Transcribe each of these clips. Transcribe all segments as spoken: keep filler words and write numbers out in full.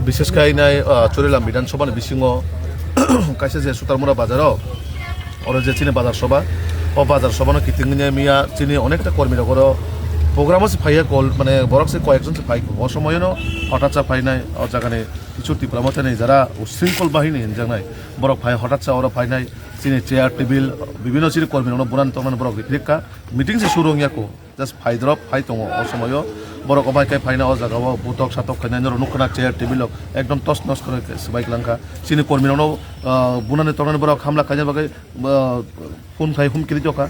Bises khai nai, ah, Churilam Bidhan Sabha ni bisingo kaisa je Sutarmura bazar o, oro je chini bazar sabha, o bazar sabha no kiting nai miya chini onekta kormi rok oro program o se phaiya kol, mane borok se koyek jon se phai o somoy no hotat sa phai nai o jaga ni kichu Tipra Motha ni jara usringkol bahini hinjak nai borok phai hotat sa oro phai nai chini chair table bibino chini kormi rok no buran tong nani borok rikrik kha meeting se suru wng ya ko. Just phai drop phai tongo o somoyo. Borok obai kai phaina o jaga o butok satok khaina norok nukha na chair table rok ekdom tos nos kore swbai kwlangkha. Chini kormi rokno, ah, bunani tongnani borok hamla khaina bagwi, ah, phone khai humkiri jokha.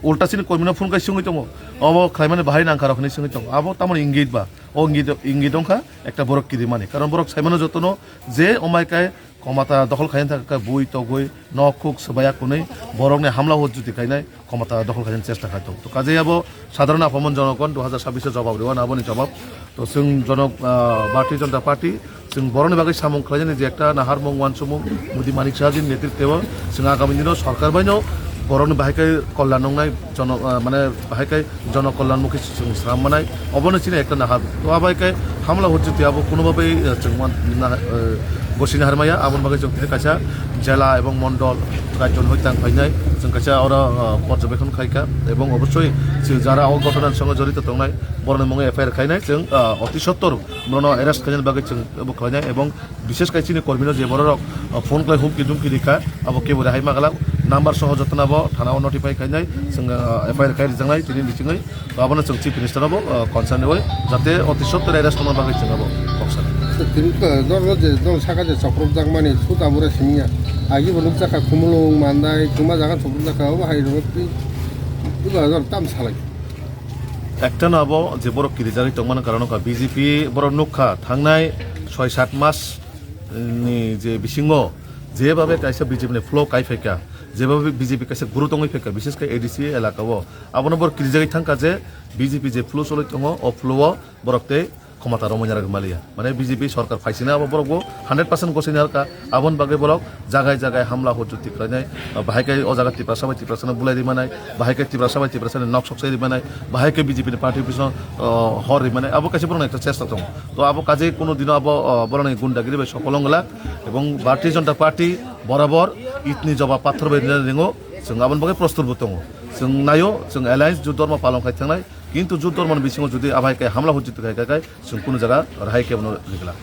Ulta chini kormi no phone khai swngwi tongo. Obo khlaimani bahai nangkha rok hinwi swngwi tongo. Abo tamoni ingit ba? O ingit, ingit wngkha ekta borok kirimani. Karon borok saimano jotono je omai kai Komata dokhol khaina thangkha bui togwi nok khuk swbaiya kunui borokni hamla hujjuti khainai komata dokhol khaina chesta khai tongo. To kajai abo sadharon aphomon jonogon dui hazar sabbish o jawab rwna aboni jawab. To chwng jonok, ah, Bharatiya Janata Party chwng borokni bagwi samung khlainani je ekta naharmung wansukmung Modi Manik Saha jini netritwo chwng agami dino sorkar baino borokni bahai khe kolyan wngnai jono, ah, mane bahai khe jonokolyan mukhi chwng swnam manai, obono chini ekta nahar. To abai khe hamla hujjuti abo kuno babai, eh, chwng man-, na-, eh, gosini harmaya, aboni bagwi chwng tini kaisa jela ebong mondol rajyoni hoi tang phainai, chwng kaisa oro, eh, porjobekon khaikha, ebong obosoi chwng jara o ghotona ni songo jorito tongnai, borokni mungwi F I R khainai, chwng, eh, oti sottor bono arrest khainani bagwi chwng ebo khlainai, ebong Bises khai chini kormino je bororok, uh, phone khlai humki dumki rikha, abo kebo rehai maglak, number soho jotono abo thana o notify khainai, chwng, uh, F I R khai rijaknai tini bisingwi, to abono chwng Chief Minister no bo, uh, concern rwi, jate oti sottor arrest tongna bagwi chwng abo kok sana. Tini to dol je dol saka je chokrok jakmani suta bura siniya, agi bo nukjakha Khumulwng, Mandai, kwma jaga chokrok jakha, obo hai rwgwi twi, twi ba dol tam salai. Ekta no abo je borok kirijagwi tongmani karon wngkha B J P borok nukha thangnai soi sat mas ni je bisingo jebabe kaisa B J P ni flow kai phaikha, jebabe B J P kaisa guru tongwi phaikha, bises khe A D C elaka o, abono borok kirijagwi thangkha je B J P je flow choloi tongo, o flow o borok tei khomata romwi narwgwi maliya. Mane B J P sorkar phaisina abo borok bo hundred percent gosini halka, aboni bagwi borok jagai jagai hamla hujjuti khlainai, bahai khe o jaga Tiprasa bai Tiprasa no bulai ri manai, bahai khe Tiprasa bai Tiprasa ni nok sok sai ri manai, bahai khe B J P ni party office no, o, hor ri manai, abo kaisa borokni ekta chesta tongo. To abo kajai kuno dino abo, o, borokni gundagiri bai sokol wng glak, ebong Bharatiya Janata Party borabor itni jobab pathor bai rina ringo, chwng aboni bagwi prostur bo tongo. Chwng naio, chwng alliance jut dormo palon khai thangnai, kintu jut dormo ni bisingo jodi abai khe hamla hujjuti khai khai, chwng kuno jaga rehai khe bono ri glak.